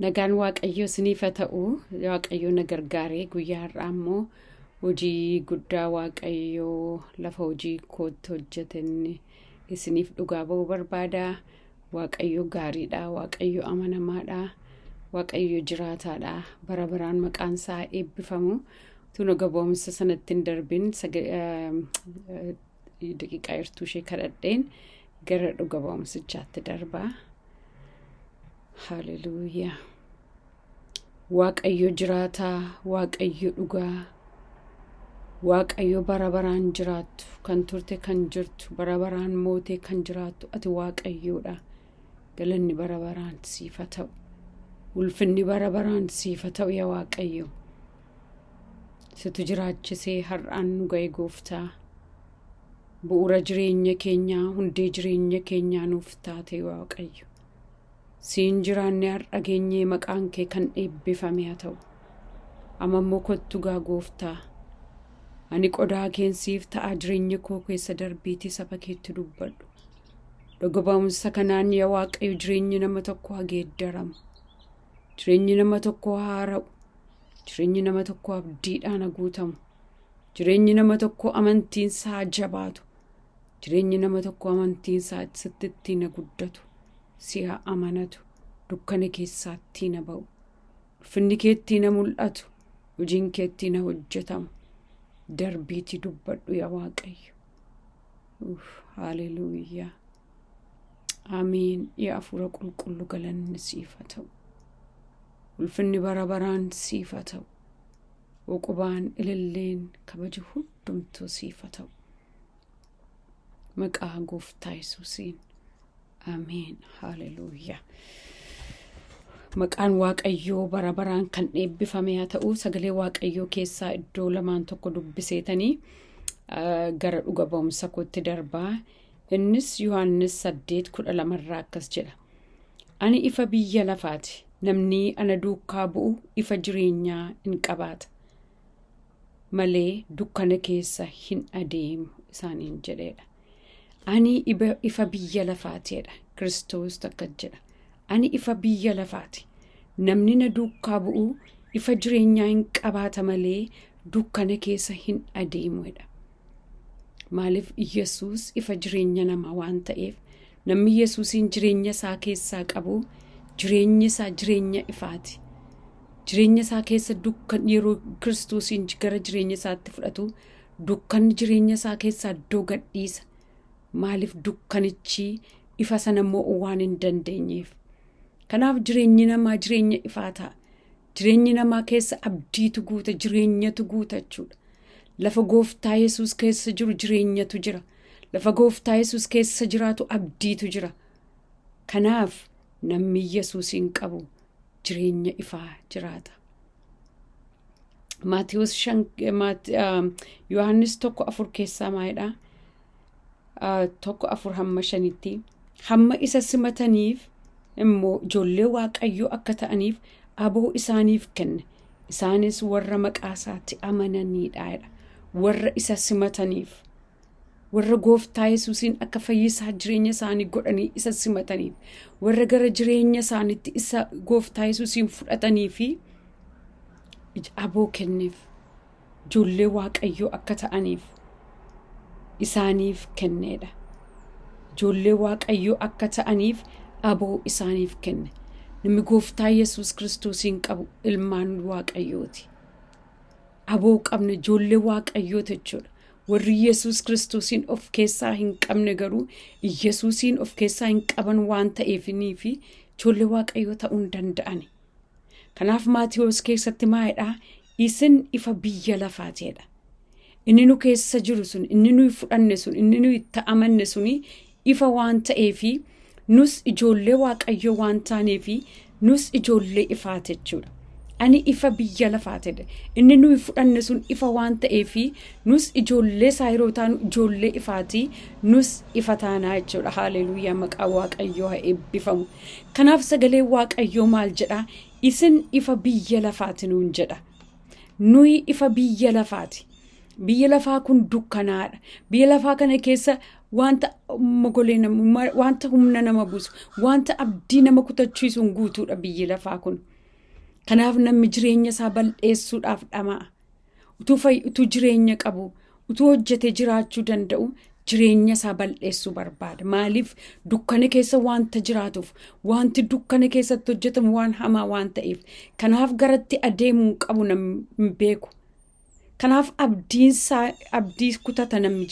Nagaan Waaqayyoo isiniif haa ta'u. Waaqayyoo na gargaaree guyyaa har'aa immoo hojii guddaa Waaqayyoo lafa hojii kootti hojjeten isiniif dhugaa ba'uu barbaada. Waaqayyo gaariidha. Waaqayyo amanamaadha. Waaqayyo jiraataadha. Bara baraan maqaan isaa eebbifamu. Tun gaboomsa sanatti hin darbin daqiiqaa irtuu ishee kadhadheen gara dhuga ba'umsichaatti darbaa. Haleluuyaa. Waaqayyo jiraataa, Waaqayyo dhugaa, Waaqayyo bara baraan jiraattu, kan turte kan jirtu, bara baraan mootee kan jiraattu ati Waaqayyoodha. Galanni bara baraan siif haa ta'u. Ulfinni bara baraan siif haa ta'u, yaa Waaqayyo. Situ jiraachisee har'aan nu ga'e, gooftaa. Bu'uura jireenya keenyaa, hundee jireenya keenyaa nuuf taate, Waaqayyo. Siin jiraanne har'a geenyee, maqaan kee kan eebbifame haa ta'u. Amma immoo kottu gaa, gooftaa. Ani qodaa keen siif ta'a, jireenya koo keessa darbiitii saba keetti dubbadhu. Dhuga ba'umsa kanaan, yaa Waaqayyo, jireenyi nama tokko haa geeddaramu. Jireenyi nama tokko haa haara'u. Jireenyi nama tokko abdiidhaan haa guutamu. Jireenyi nama tokko amantiinsaa haa jabaatu. Jireenyi nama tokko amantiinsaa sitti ittiin haa guddatu. Si haa amanatu. Dukkana keessaa ittiin haa ba'u. Ulfinni kee ittiin haa mul'atu. Hojiin kee ittiin haa hojjetamu. Darbiitii dubbadhu, yaa Waaqayyo. Haleluuyaa. Amiin. Yaa Hafuura Qulqullu, galanni siif haa ta'u. Ulfinni bara baraan siif haa ta'u. Uqubaan, ililleen, kabaji hundumtuu siif haa ta'u. Maqaa gooftaa Yesuusiin. Ameen. Haleluuyaa. Maqaan Waaqayyoo bara baraan kan eebbifame haa ta'u. Sagalee Waaqayyoo keessaa iddoo lamaan tokko dubbiseetanii gara dhuga ba'umsa kootti darbaa. Innis Yohaannis 8:12rraa akkas jedha. "Ani ifa biyya lafaati. Namni ana duukaa bu'u ifa jireenyaa in qabaata malee dukkana keessa hin adeemu" isaaniin jedheedha. "Ani ifa biyya lafaatiidha." Kiristoos akkas jedha. "Ani ifa biyya lafaati. Namni na duukaa bu'u ifa jireenyaa hin qabaata malee dukkana keessa hin adeemudha. Maaliif? Yesuus ifa jireenya namaa waan ta'eef, namni Yesuusiin jireenya isaa keessaa qabu jireenyi isaa jireenya ifaati. Jireenya isaa keessa dukkan yeroo Kiristoosiin gara jireenya isaatti fudhatu, dukkanni jireenya isaa keessaa iddoo gadhiisa. Maaliif? Dukkanichi ifa sana mo'uu waan hin dandeenyeef. Kanaaf jireenyi namaa jireenya ifaa ta'a. Jireenyi namaa keessa abdiitu guuta, jireenyatu guuta jechuudha. Lafa gooftaa Yesuus keessa jiru jireenyatu jira. Lafa gooftaa Yesuus keessa jiraatu abdiitu jira. Kanaaf namni Yesuusiin qabu jireenya ifaa jiraata. Maatiyuus 5, Yohaannis 1:4 keessaa maalidha? 1:4 hamma 5tti. "Hamma isa simataniif immoo ijoollee Waaqayyoo akka ta'aniif aboo isaaniif kenne. Isaanis warra maqaa isaatti amananiidha" jedha. Warra isa simataniif. Warra gooftaa Yesuusiin akka fayyisaa jireenya isaanii godhanii isa simataniif. Warra gara jireenya isaaniitti isa gooftaa Yesuusiin fudhatanii fi aboo kenneef. Ijoollee Waaqayyoo akka ta'aniif isaaniif kenneedha. Ijoollee Waaqayyoo akka ta'aniif aboo isaaniif kenne. Namni gooftaa Yesuus Kiristoosiin qabu ilmaan Waaqayyooti. Aboo qabna, ijoollee Waaqayyooti jechuudha. Warri Yesuus Kiristoosiin of keessaa hin qabne garuu Yesuusiin of keessaa hin qaban waan ta'eefinii fi ijoollee Waaqayyoo ta'uu hin danda'ani. Kanaaf Maatiyoos keessatti maalidhaa? "Isin ifa biyya lafaatiidha." Inni nu keessa jiru sun, inni nuyi fudhanne sun, inni nuyi itti amanne suni ifa waan ta'eefi, nus ijoollee Waaqayyoo waan taaneefi, nus ijoollee ifaati jechuudha. "Ani ifa biyya lafaatidha." Inni nuyi fudhanne sun ifa waan ta'eefi, nus ijoollee isaa yeroo taanu ijoollee ifaati, nus ifa taanaa jechuudha. Haaleluuyaa, maqaa Waaqayyoo haa eebbifamu. Kanaaf sagalee Waaqayyoo maal jedhaa? "Isin ifa biyya lafaati" nuun jedha. Nuyi ifa biyya lafaati. Biyya lafaa kun dukkanaadha. Biyya lafaa kana keessa wanta mogolee nama, wanta humna nama buusu, wanta abdii nama kutachiisuun guutuudha biyyi lafaa kun. Kanaaf namni jireenya isaa bal'eessuudhaaf dhama'a. Utuu jireenya qabu, utuu hojjetee jiraachuu danda'u, jireenya isaa bal'eessuu barbaada. Maaliif? Dukkana keessa wanta jiraatuuf, wanti dukkana keessatti hojjetamu waan hamaa waan ta'eef. Kanaaf garatti adeemuu qabu namni hin beeku. Kanaaf abdii kutata namni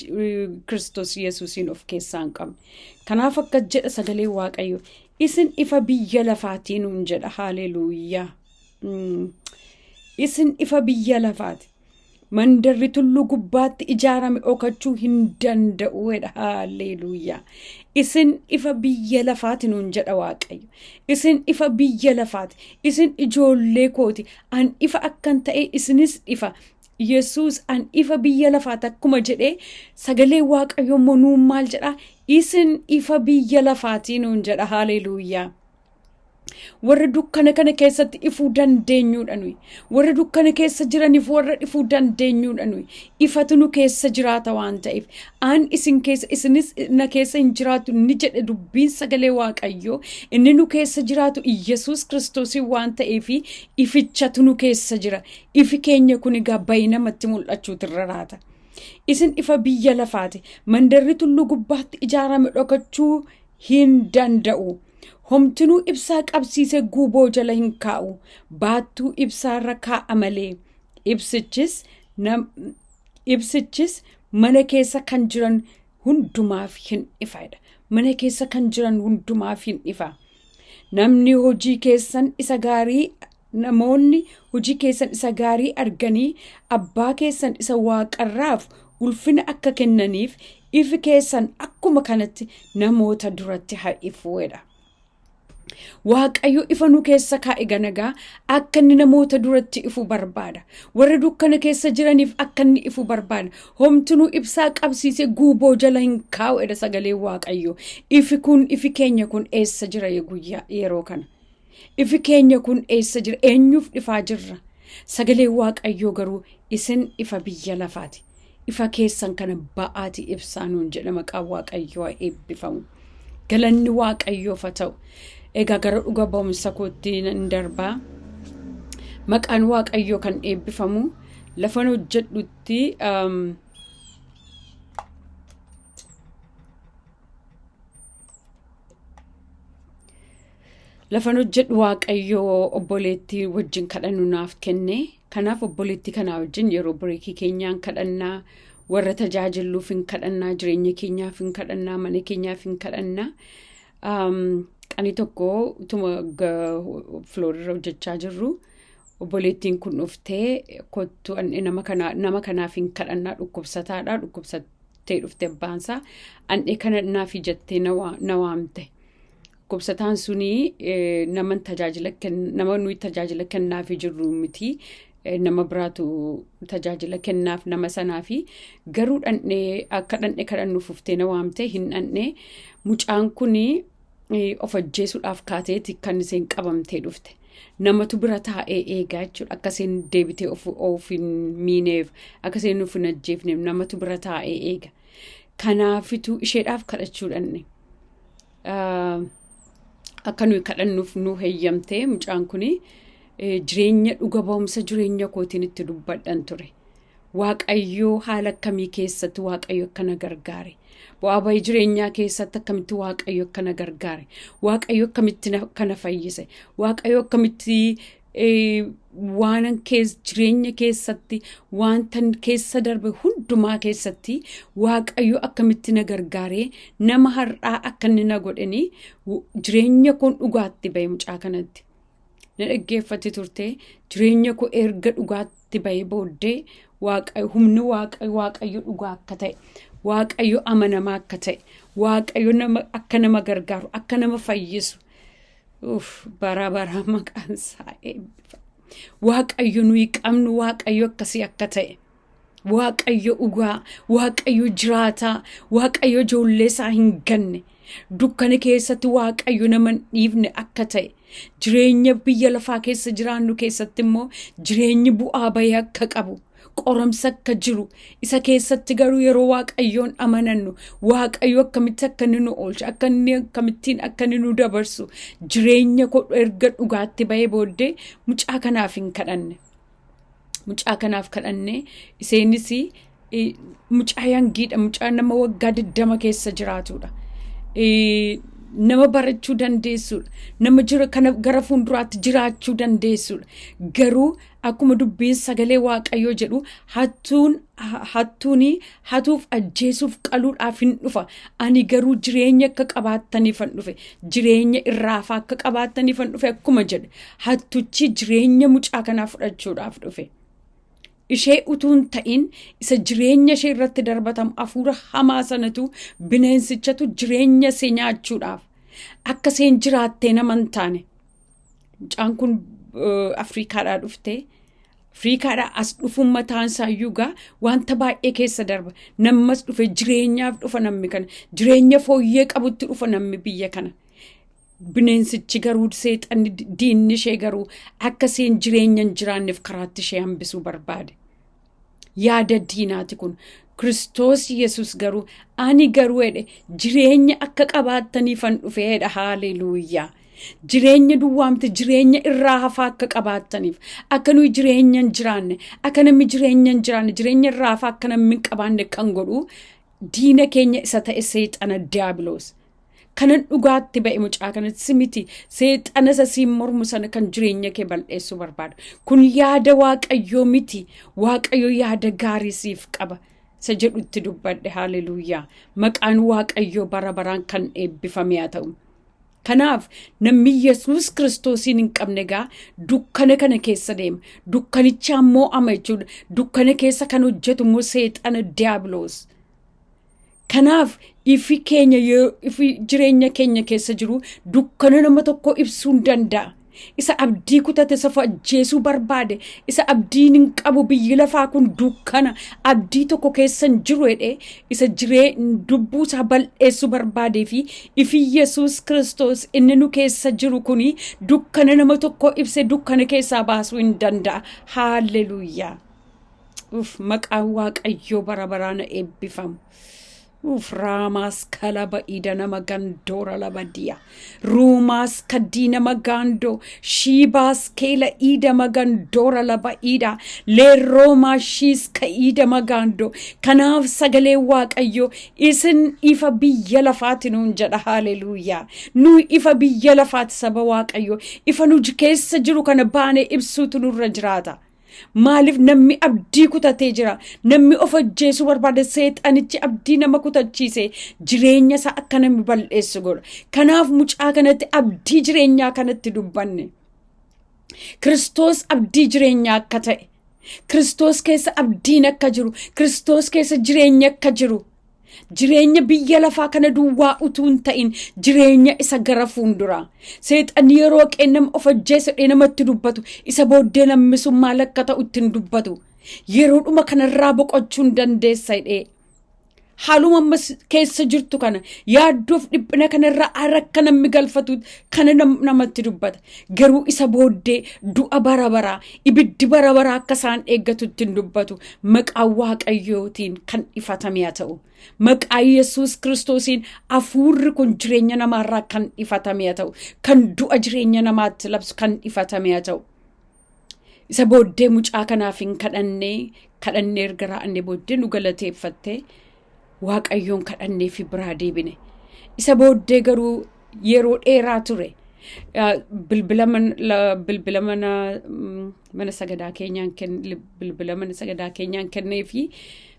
Kiristoos Yesuusiin of keessaa hin qabne. Kanaaf akkas jedha sagalee Waaqayyo. Isin ifa biyya lafaatii nuun jedha. Haaleluuyaa. Isin ifa biyya lafaati. Mandarri tulluu gubbaatti ijaarame dhokachuu hin danda'u jedha. Haalleluuyaa. Isin ifa biyya lafaati nuun jedha Waaqayyo. Isin ifa biyya lafaati. Isin ijoollee kooti. An ifa akkan ta'e isinis ifa. Yesuus an ifa biyya lafaati akkuma jedhee, sagalee Waaqayyo immoo nuun maal jedha? Isin ifa biyya lafaatii nuun jedha. Haalleluuyaa. Warra dukkana kana keessatti ifuu dandeenyuudha nuyi. Warra dukkana keessa jiraniif warra ifuu dandeenyuudha nuyi. Ifatu nu keessa jiraata waan ta'eef. An isin keessa, isinis na keessa hin jiraatu inni jedhe dubbiin sagalee Waaqayyoo, inni nu keessa jiraatu Iyyasuus Kiristoosii waan ta'eef ifichatu nu keessa jira. Ifi keenya kun egaa bayi namatti mul'achuutu irra raata. Isin ifa biyya lafaati. Mandarri tulluu gubbaatti ijaarame dhokachuu hin danda'u. Homtinuu ibsaa qabsiisee guuboo jala hin kaa'u. Baattuu ibsaarra kaa'a malee. Ibsichis mana keessa kan jiran hundumaaf hin ifa. Mana keessa kan jiran hundumaaf hin ifa. Namni hojii keessan isa gaarii Namoonni hojii keessan isa gaarii arganii abbaa keessan isa waaqarraaf ulfina akka kennaniif, ifi keessan akkuma kanatti namoota duratti haa ifuudha. Waaqayyo ifa nu keessa kaa'e ganagaa akka inni namoota duratti ifu barbaada. Warra dukkana keessa jiraniif akka inni ifu barbaada. Homtinuu ibsaa qabsiisee guuboo jala hin kaa'u jedha sagaleen Waaqayyo. Ifi kun, ifi keenya kun eessa jira guyyaa yeroo kana? Ifi keenya kun eessa jira? Eenyuuf ifaa jirra? Sagaleen Waaqayyoo garuu isin ifa biyya lafaati. Ifa keessan kana ba'aati ibsaa nuun jedha. Maqaan Waaqayyoo haa eebbifamu. Galanni Waaqayyoof haa ta'u. Egaa gara dhuga ba'umsa kootti nan darbaa. Maqaan Waaqayyoo kan eebbifamu, lafan hojjedhutti lafan hojjedhu Waaqayyoo obboleettii wajjin kadhannu naaf kenne. Kanaaf obboleettii kanaa wajjin yeroo break keenyaan kadhannaa, warra tajaajilluuf hin kadhannaa, jireenya keenyaaf hin kadhannaa, mana keenyaaf hin kadhannaa. Qanii tokko utuma floor irra hojjechaa jirru obboleettiin kun dhuftee, "Kottu, nama kanaaf hin kadhannaa, dhukkubsataadha, dhukkubsattee dhufte abbaansaa andhee kadhannaafi," jettee na waamte. Dhukkubsataan suni nama nuyi tajaajila kennaafii jirru miti. Nama biraatu tajaajila kennaaf nama sanaafi, garuu dhandhee akka dhandhee kadhannuuf dhuftee na waamte. Hin dhandhee, mucaan kuni of ajjeesuudhaaf kaateeti kan isheen qabamtee dhufte. Namatu bira taa'ee eegaa jechuudha. Akka isheen deebitee of hin miineef, akka isheen of hin ajjeefneef namatu bira taa'ee eega. Kanaafitu isheedhaaf kadhachuu dhanne. Akka nuyi kadhannuuf nu heeyyamtee, mucaan kuni jireenya dhuga ba'umsa jireenya kootiin itti dubbadhan ture. Waaqayyoo haala akkamii keessatti Waaqayyo akka na gargaare. Bu'aa bahii jireenyaa keessatti akkamitti Waaqayyo akka na gargaare. Waaqayyo akkamitti akka na fayyise. Waaqayyo akkamitti waanan jireenya keessatti wanta keessa darbe hundumaa keessatti Waaqayyo akkamitti na gargaaree nama har'aa akka inni na godheni jireenya koon dhugaatti bahe mucaa kanatti. Na dhaggeeffatti turte. Jireenya koo erga dhugaatti bahee booddee Waaqayyo, humni Waaqayyo, Waaqayyo dhugaa akka ta'e, Waaqayyo amanamaa akka ta'e, Waaqayyo nama akka nama gargaaru, akka nama fayyisu. Uff, bara bara maqaan isaa eebbifamu. Waaqayyo nuyi qabnu Waaqayyo akkasii akka ta'e. Waaqayyo dhugaa, Waaqayyo jiraataa, Waaqayyo ijoollee isaa hin ganne. Dukkana keessatti Waaqayyo nama hin dhiifne akka ta'e. Jireenya biyya lafaa keessa jiraannu keessatti immoo jireenyi bu'aa bahee akka qabu. Qoramsa akka jiru isa keessatti garuu yeroo Waaqayyoon amanannu, Waaqayyo akkamitti akka inni nu oolchu, akka inni akkamittiin akka inni nu dabarsu, jireenya koo erga dhugaatti bahee booddee mucaa kanaaf hin kadhanne. Mucaa kanaaf kadhanne. Isheenis mucaa yangiidha, mucaa nama waggaa 20 keessa jiraatudha. Nama barachuu dandeessudha. Nama jira kana gara fuulduraatti jiraachuu dandeessudha. Garuu akkuma dubbiin sagalee Waaqayyoo jedhu, hattuun hatuuf, ajjeesuuf, qaluudhaaf hin dhufa. Ani garuu jireenya akka qabaattaniif hin dhufe. Jireenya irraafaa akka qabaattaniif hin dhufe akkuma jedhe. Hattuchi jireenya mucaa kanaa fudhachuudhaaf dhufe. Ishee utuu hin ta'in, isa jireenya ishee irratti darbatamu hafuura hamaa sanatu, bineensichatu jireenya ishee nyaachuudhaaf akka isheen jiraattee nama hin taane. Mucaan kun Afrikaadhaa dhufte. Afrikaadhaa as dhufuun mataan isaa iyyuu gaa wanta baay'ee keessa darba. Nammas dhufe jireenyaaf dhufa namni kana. Jireenya fooyyee qabutti dhufa namni biyya kana. Bineensichi garuu, seexanni, diinni ishee garuu akka isheen jireenya hin jiraanneef karaatti ishee hambisuu barbaade. Yaada diinaati kun. Kiristoos Yesus garuu, "Ani garuu," jedhe, "jireenya akka qabaattaniifan dhufe," jedha. Haaleluuyaa. Jireenya duwwaamte, jireenya irraa hafaa akka qabaattaniif, akka nuyi jireenya hin jiraanne, akka namni jireenya hin jiraanne, jireenya irraa hafaa akka namni hin qabaanne kan godhu diina keenya isa ta'e seexana Diyaabiloos. Kanan dhugaatti ba'e mucaa kanatti, si miti, seexana isa siin mormu sana kan jireenya kee bal'eessuu barbaadu. Kun yaada Waaqayyoo miti. Waaqayyo yaada gaarii siif qaba. Isa jedhutti dubbadhe. Haaleluuyaa. Maqaan Waaqayyoo bara baraan kan eebbifame haa ta'u. Kanaaf namni Yesuus Kiristoosiin hin qabne egaa dukkana kana keessa deema. Dukkanichaan mo'ama jechuudha. Dukkana keessa kan hojjetu immoo seexana Diyaabiloos. Kanaaf ifi keenya, ifi jireenya keenya keessa jiru dukkana nama tokko ibsuu hin danda'a. Isa abdii kutate, isa ajjeesuu barbaade, isa abdiin hin qabu, biyyi lafaa kun dukkana, abdii tokko keessa hin jiru jedhee isa jiree dubbuu isaa bal'eessuu barbaadee fi ifi Yesuus Kiristoos inni nu keessa jiru kuni dukkana nama tokko ibsee dukkana keessaa baasuu hin danda'a. Haalleluuyaa. Uf, maqaan Waaqayyoo bara baraan eebbifamu. Uf, raamaas kalaba ida nama gandoora labadiya. Ruumaas kaddii nama gaandoo. Shiibaas keela ida magandoora laba ida. Leerroomaa shiis ka ida magaandoo. Kanaaf sagalee Waaqayyoo, "Isin ifa biyya lafaati," nuun jedha. Haaleluuyaa. Nu ifa biyya lafaati, saba Waaqayyoo. Ifa nu keessa jiru kana baanee ibsuutu nurra jiraata. Maaliif namni abdii kutatee jira? Namni of ajjeesuu barbaade, seexanichi abdii nama kutachiise jireenya isaa akka namni bal'eessu godha. Kanaaf mucaa kanatti abdii jireenyaa kanatti dubbanne. Kiristoos abdii jireenyaa akka ta'e, Kiristoos keessa abdiin akka jiru, Kiristoos keessa jireenya akka jiru. Jireenya biyya lafaa kana duwwaa utuu hin ta'in, jireenya isa gara fuulduraa. Seexanni yeroo qeen nama of ajjeesa dhee namatti dubbatu, isa booddee namni sun maal akka ta'u ittiin dubbatu. Yeroodhuma kanarraa boqochuu hin dandeessa jedhee. Haaluma ammas keessa jirtu kana, yaaddoof dhiphina kanarraa akka namni galfatu kana namatti dubbata. Garuu isa booddee du'a bara baraa, ibiddi bara baraa akka isaan eeggatu ittiin dubbatu. Maqaa Waaqayyootiin kan ifatame haa ta'u. Maqaa Yesuus Kiristoosiin hafuurri kun jireenya namaarraa kan ifatame haa ta'u. Kan du'a jireenya namaatti labsu kan ifatame haa ta'u. Isa booddee mucaa kanaaf hin kadhannee. Kadhannee erga raa'annee booddee nu galateeffattee, Waaqayyoon kadhannee fi biraa deebine. Isa booddee garuu yeroo dheeraa ture. Bilbila mana sagadaa keenyaan, bilbila mana sagadaa keenyaan kennee fi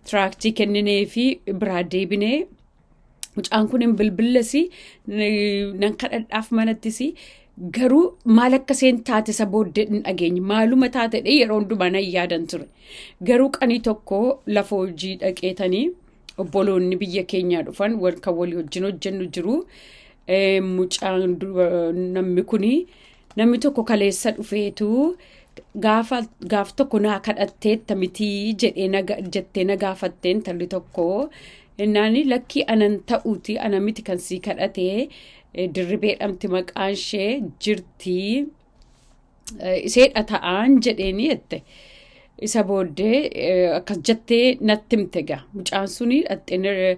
tiraaktii kenninee fi biraa deebinee, mucaan kun hin bilbillesi, nan kadhadhaaf manattis, garuu maal akka isheen taate isa booddee hin dhageenye. Maaluma taate yeroo hundumaa nan yaadan ture. Garuu qanii tokko lafa hojii dhaqeetanii, obboloonni biyya keenyaa dhufan kan walii wajjin hojjennu jiru. Mucaan, namni kuni, namni tokko kaleessa dhufeetu, gaafa gaaf tokko naa kadhatteetta mitii jedhee jettee na gaafatteen intalli tokko innaani, "Lakkii, anan ta'uuti, ana miti kan sii kadhatee, Dirribeedhamti maqaan ishee, jirtii, iseedha ta'aan," jedheeni jette. Isa booddee akkas jettee natti himte egaa. Mucaan suni dhaxxee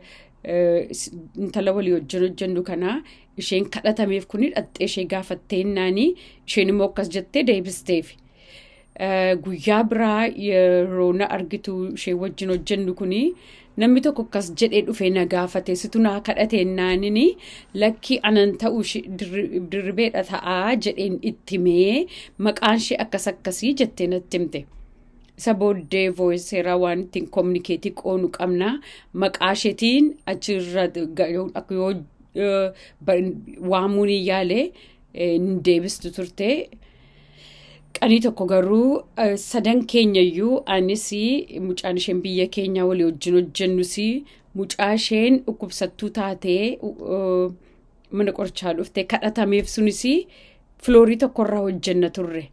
intala walii wajjin hojjennu kanaa isheen kadhatameef kuni dhaxxee ishee gaafattee naanii isheen immoo akkas jettee deebisteef. Guyyaa biraa yeroo na argitu ishee wajjin hojjennu kuni namni tokko akkas jedhee dhufee na gaafate, situ naa kadhate naanini, lakkii anan ta'uu Dirribeedha ta'aa jedheen itti himee, maqaan ishee akkas akkasii jettee natti himte. Isa booddee voiceeraa waan ittiin communicate qoonu qabna, maqaa isheetiin achirra yoo waamuun yaalee hin deebistu turte. Qanii tokko garuu sadan keenyayyuu, anis, mucaan isheen biyya keenyaa walii wajjin hojjennus, mucaa isheen dhukkubsattuu taatee mana qorichaa dhuftee kadhatameef sunis floorii tokkorraa hojjenna turre.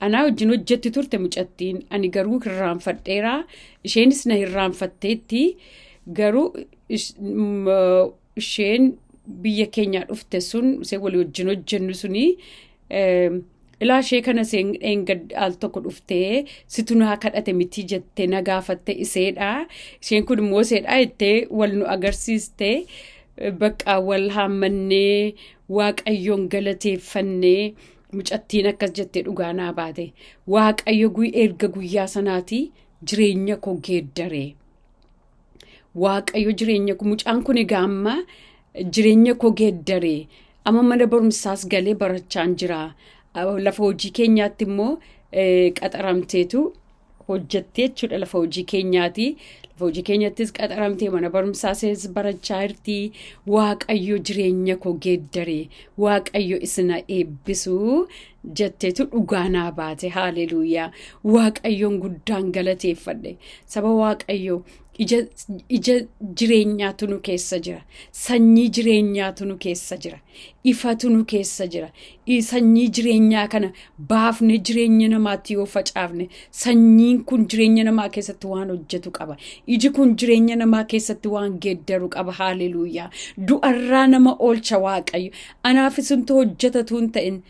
Anaa wajjin hojjetti turte mucattiin, ani garuu hirraanfadheera, isheenis na hirraanfatteetti. Garuu isheen biyya keenyaa dhufte sun, isheen walii wajjin hojjennu suni, ilaa ishee kana isheen al tokko dhuftee situ naa kadhate miti jettee na gaafatte, iseedha, isheen kun immoo iseedha jettee wal nu agarsiiste. Bakka wal haammannee Waaqayyoon galateeffannee, mucattiin akkas jettee dhugaa naa baate: Waaqayyo erga guyyaa sanaati jireenya koo geeddaree. Waaqayyo jireenya koo, mucaan kun egaa amma jireenya koo geeddaree, amma mana barumsaas galee barachaan jira. Lafa hojii keenyaatti immoo qaxaramteetu hojjettee jechuudha lafa hojii keenyaati. Lafa hojii keenyattis qaxaramtee mana barumsaas barachaa jirti. Waaqayyo jireenya koo geeddaree, Waaqayyo isina eebbisuu jetteetu dhugaa naa baate. Haaleluuyaa. Waaqayyoon guddaan galateeffadhe. Saba Waaqayyo, ija jireenyaatu nu keessa jira. Sanyii jireenyaatu nu keessa jira. Ifatu nu keessa jira. Sanyii jireenyaa kana baafne jireenya namaatti yoo facaafne, sanyiin kun jireenya namaa keessatti waan hojjetu qaba. Iji kun jireenya namaa keessatti waan geeddaru qaba. Haaleluuyaa. Du'arraa nama oolcha Waaqayyo. Anaaf isintu hojjetatu hin ta'in.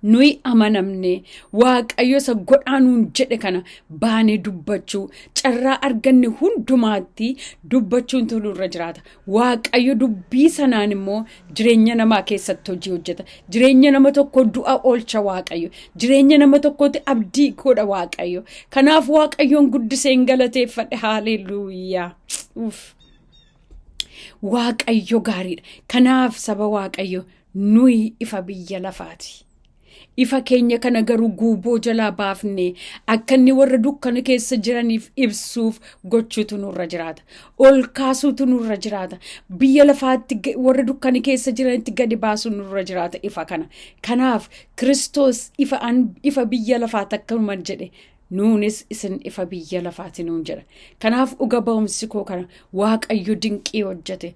Nuyi amanamne Waaqayyo isa godhaa nuun jedhe kana baanee dubbachuu, carraa arganne hundumaatti dubbachuun nurra jiraata. Waaqayyo dubbii sanaan immoo jireenya namaa keessatti hojii hojjeta. Jireenya nama tokko du'a oolcha Waaqayyo. Jireenya nama tokkootti abdii godha Waaqayyo. Kanaaf Waaqayyoon guddiseen galateeffadhe. Haaleluuyaa. Uff. Waaqayyo gaariidha. Kanaaf saba Waaqayyo, nuyi ifa biyya lafaati. Ifa keenya kana garuu guuboo jalaa baafnee akka inni warra dukkana keessa jiraniif ibsuuf gochuutu nurra jiraata. Ol kaasuutu nurra jiraata. Biyya lafaatti warra dukkana keessa jiranitti gadi baasuu nurra jiraata ifa kana. Kanaaf Kiristoos ifa biyya lafaati akkuma jedhe, nuunis isin ifa biyya lafaati nuun jedha. Kanaaf dhuga ba'umsi koo kana. Waaqayyo dinqii hojjete.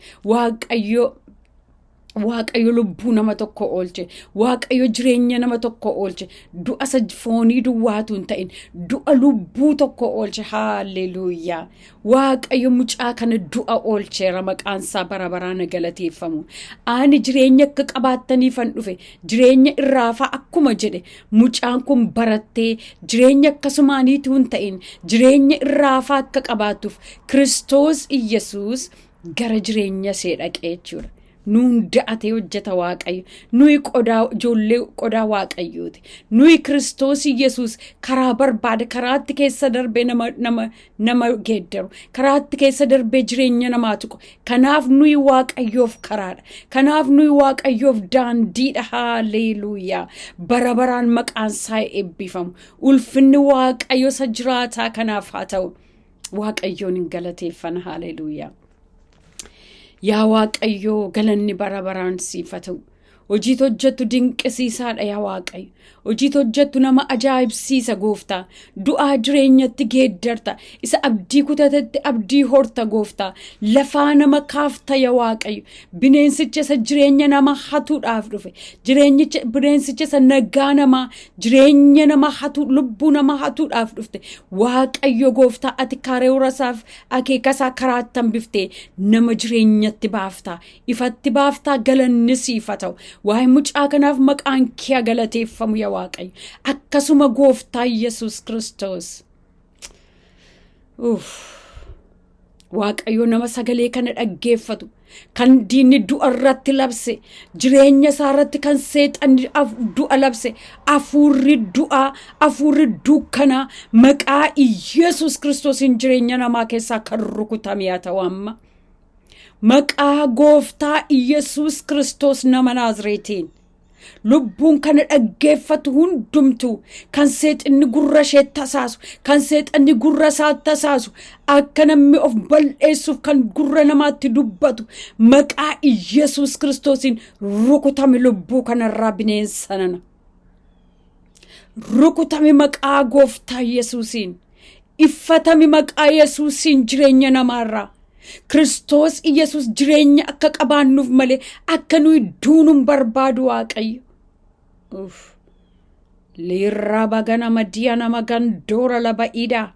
Waaqayyo lubbuu nama tokko oolche. Waaqayyo jireenya nama tokko oolche. Du'a isa foonii duwwaatu hin ta'in, du'a lubbuu tokko oolche. Haalleluuyaa. Waaqayyo mucaa kana du'a oolcheera, maqaan isaa bara baraan galateeffamu. Ani jireenya akka qabaattaniifan dhufe, jireenya irraafaa akkuma jedhe, mucaan kun barattee jireenya akkasumaaniitu hin ta'in, jireenya irraafaa akka qabaattuuf Kiristoos Iyyasuus gara jireenya ishee dhaqee jechuudha. Nuun da'atee hojjeta Waaqayyo. Nuyi qodaa, ijoollee qodaa Waaqayyooti. Nuyi Kiristoos Iyyasuus karaa barbaade, karaatti keessa darbee nama geeddaru, karaatti keessa darbee jireenya namaa tuqu. Kanaaf nuyi Waaqayyoof karaadha. Kanaaf nuyi Waaqayyoof daandiidha. Haaleluuyaa. Bara baraan maqaan isaa eebbifamu. Ulfinni Waaqayyo isa jiraataa kanaaf haa ta'u. Waaqayyoon hin galateeffana. Haaleluuyaa. Yaa Waaqayyoo, galanni bara baraan siif haa ta'u. Hojii hojjettu dinqisiisaadha, yaa Waaqayyo. Hojii hojjettu nama ajaa'ibsiisa, gooftaa. Du'aa jireenyatti geeddarta. Isa abdii kutatetti abdii horta, gooftaa. Lafaa nama kaafta, yaa Waaqayyo. Bineensicha isa jireenya nama hatuudhaaf dhufe. Jireenyicha, bineensicha isa nagaa namaa, jireenya nama hatu, lubbuu nama hatuudhaaf dhufte. Waaqayyo gooftaa, ati karoora isaaf akeeka isaa karaatti hambiftee nama jireenyatti baaftaa. Ifatti baaftaa, galanni siif haa ta'u. Waa'ee mucaa kanaaf maqaan kee galateeffamu yaa Waaqayyo. Akkasuma Gooftaa Yesuus Kiristoos. Uff. Waaqayyo, nama sagalee kana dhaggeeffatu kan diinni du'a irratti labse, jireenya isaa irratti kan seexanni du'a labse, afuurri du'aa, afuurri dukkanaa, maqaa Yesuus Kiristoosiin jireenya namaa keessaa kan rukutame haa ta'u amma. Maqaa Gooftaa Yesuus Kiristoos nama Naazreetiin. Lubbuun kana dhaggeeffatu hundumtuu, kan seexanni gurra ishee tasaasu, kan seexanni gurra isaa tasaasu, akka namni of bal'eessuuf kan gurra namaatti dubbatu, maqaa Yesuus Kiristoosiin rukutame lubbuu kanarraa. Bineensa nana, rukutame maqaa Gooftaa Yesuusiin. Iffatame maqaa Yesuusiin jireenya namaarraa. Kiristoos Yesuus jireenya akka qabaannuuf malee akka nuyi duunu hin barbaadu Waaqayyo. Uff. Liirraba ganama diya nama gandoora laba idaa.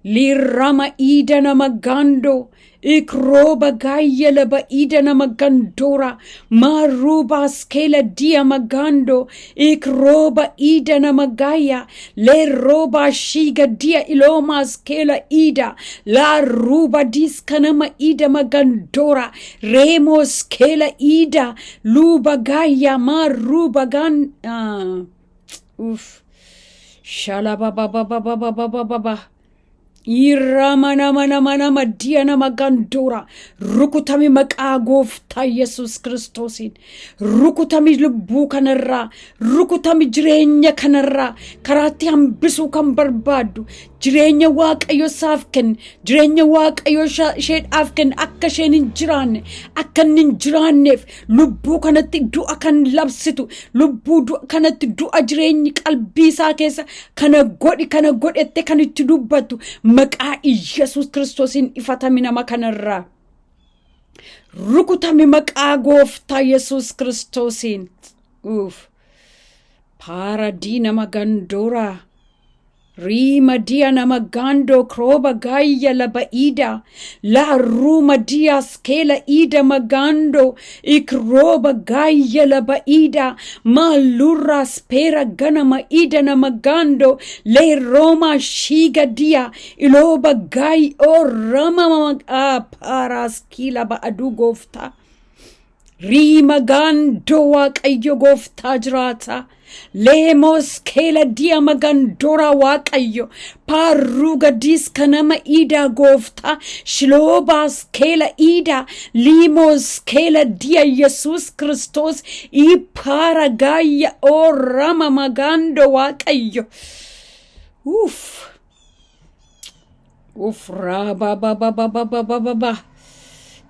Liirrama iida nama gandoo. Ikrooba gaayya laba iida nama gandoora. Maaruuba skeela diya magando. Ikrooba iida nama gaaya. Leerooba shiiga diya ilooma skeela iida. Laaruuba diiska nama iida magandoora. Reemoo skeela iida. Luuba gaaya maaruuba gan. Uff. Shalababababababababa. Irrama nama nama nama diya nama gandoora. Rukutami maqaa Gooftaa Yesuus Kiristoosiin. Rukutami lubbuu kanarraa, rukutami jireenya kanarraa. Karaatti hambisuu kan barbaaddu, jireenya Waaqayyo isaaf kenne, jireenya Waaqayyo isheedhaaf kenne, akka isheen hin jiraanne, akka inni hin jiraanneef lubbuu kanatti du'a kan labsitu, lubbuu du'a kanatti du'a, jireenyi qalbii isaa keessa kana godhi, kana godhette kan itti dubbattu, maqaa Yesuus Kiristoosiin ifatami nama kanarraa. Rukutami maqaa Gooftaa Yesuus Kiristoosiin. Uuf. Paaradii nama gandooraa. Riima diya nama gandoo krooba gaayya laba ida. La ruuma diya skeela ida magando. Ikrooba gaayya laba ida. Maalurra speera ganama ida nama gando. Le rooma shiiga diya. Ilooba gaay o rama paaraskiila ba'aduu Gooftaa. Riima gaandoo, Waaqayyo Gooftaa jiraata. Leemos keela diya magandora, Waaqayyo. Paarruuga diiska nama iidaa, Gooftaa. Shiloobaas keela iidaa. Liimoos keela diya Yesuus Kiristoos. Ipaara gaayya oorama magando, Waaqayyo. Uff. Uff, raaba ba ba ba ba ba ba ba ba.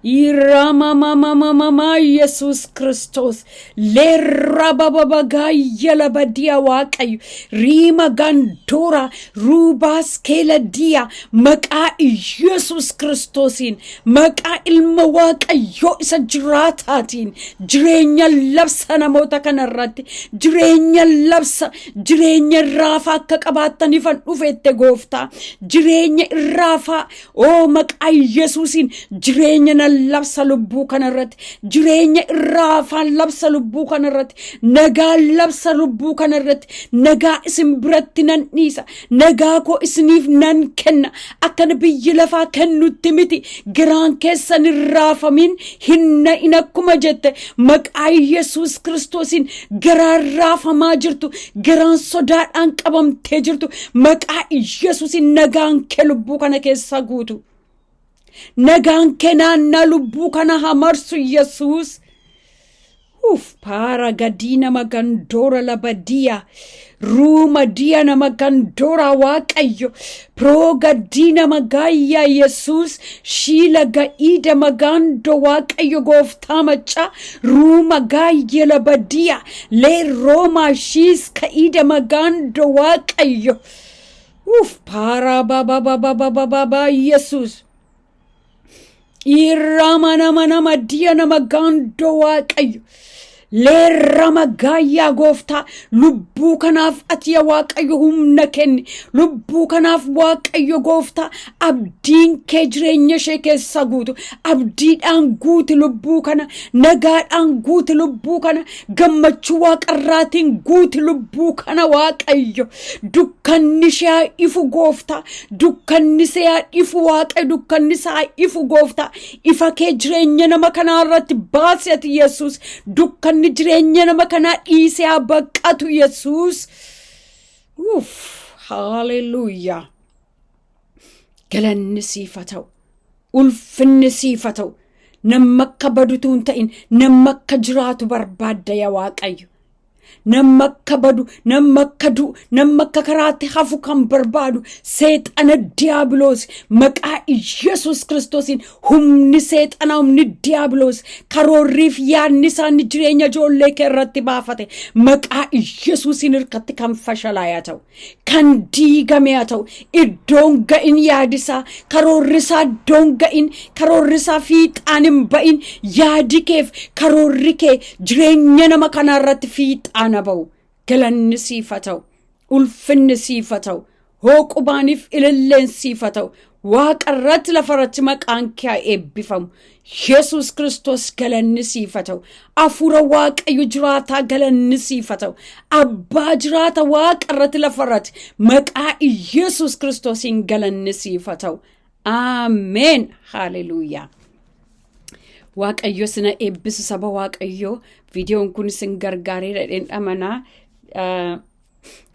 Iramamamamama Yesuus Kiristoos. Leerra bababa gaayya laba diya, Waaqayyo. Riima gandoora ruubaas keela diya, maqaa Yesuus Kiristoosiin, maqaa ilma Waaqayyoo isa jiraataatiin jireenya labsa namoota kanarratti, jireenya labsa. Jireenya irraafaa akka qabaattaniifan dhufeette, Gooftaa. Jireenya irraafaa oo maqaa Yesuusiin jireenya nan labsa lubbuu kanarratti, jireenya irraafaan labsa lubbuu kanarratti, nagaa labsa lubbuu kanarratti. Nagaa isin biratti nan dhiisa, nagaa koo isiniif nan kenna, akkana biyyi lafaa kennutti miti, garaan keessan hin raafamin, hin na'in akkuma jette, maqaa Yesuus Kiristoosiin garaan raafamaa jirtu, garaan sodaadhaan qabamtee jirtu, maqaa Yesuusiin nagaan kee lubbuu kana keessa guutu. Nagaan kee naannaa lubbuu kana hamarsu, Yesuus. Uff, paara gadii nama gandoora labadiya. Ruuma diya nama gandoora, Waaqayyo. Piroogadii nama gaayyaa Yesuus. Shiila ga'iida magaando, Waaqayyo Gooftaa maccaa. Ruuma gaayya labadiya. Lee roomaa shiis ka'iida magaando, Waaqayyo. Uff, paara baba baba baba baba Yesuus. Irrama nama nama diya nama gaandoo, Waaqayyo. Leerrama gaayyaa gooftaa, lubbuu kanaaf ati yaa Waaqayyo humna kenni. Lubbuu kanaaf, Waaqayyo gooftaa, abdiin kee jireenya ishee keessa guutu. Abdiidhaan guuti lubbuu kana, nagaadhaan guuti lubbuu kana, gammachuu waaqarraatiin guuti lubbuu kana. Waaqayyo, dukkanni ishee haa ifu gooftaa, dukkanni ishee haa ifu. Waaqayyo, dukkanni isaa haa ifu gooftaa. Ifa kee jireenya nama kanaa irratti baasi ati Yesuus. Dukkanni jireenya nama kanaa dhiisee haa baqatu Yesuus. Uff, haaleluyyaa! Galanni siif haa ta'u, ulfinni siif haa ta'u. Namni akka badutu hin ta'in, namni akka jiraatu barbaadda yaa Waaqayyo. Namni akka badu, namni akka du'u, namni akka karaatti hafu kan barbaadu seexana Diyaabiloos, maqaa Yesuus Kiristoosiin humni seexana, humni Diyaabiloos, karoorriif yaadni isaanii jireenya ijoollee kee irratti baafate maqaa Yesuusiin hirkatti kan fashalaa ta'u, kan diigame haa ta'u. Iddoon ga'in yaadisaa, karoorrisaa iddoon ga'in, karoorrisaa fiixaan hin ba'in. Yaadi keef karoorri kee jireenya nama kanaa irratti fiixaan haa ba'u. Galanni siif haa ta'u, ulfinni siif haa ta'u, hooqubaaniif ililleen siif haa ta'u. Waaqa irratti, lafa irratti maqaan kee haa eebbifamu. Yesuus Kiristoos, galanni siif haa ta'u. Hafuura Waaqayyo jiraataa, galanni siif haa ta'u. Abbaa jiraata, waaqa irratti, lafa irratti maqaa Yesuus Kiristoosiin galanni siif haa ta'u. Ameen. Haaleluyyaa. Waaqayyo sina eebbisu, saba Waaqayyoo. Viidiyoon kun isin gargaaree dhadheen amanaa.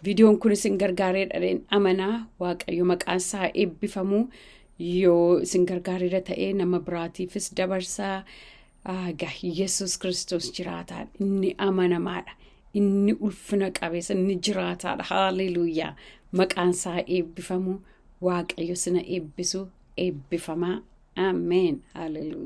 Viidiyoon kun isin gargaaree dhadheen amanaa. Waaqayyo maqaan isaa eebbifamu. Yoo isin gargaareera ta'ee, nama biraatiifis dabarsaa. Egaa Yesuus Kiristoos jiraataadha. Inni amanamaadha. Inni ulfina qabeessa, inni jiraataadha. Haaleluyyaa. Maqaan isaa eebbifamu. Waaqayyo sina eebbisu. Eebbifamaa. Ameen. Haaleluyyaa.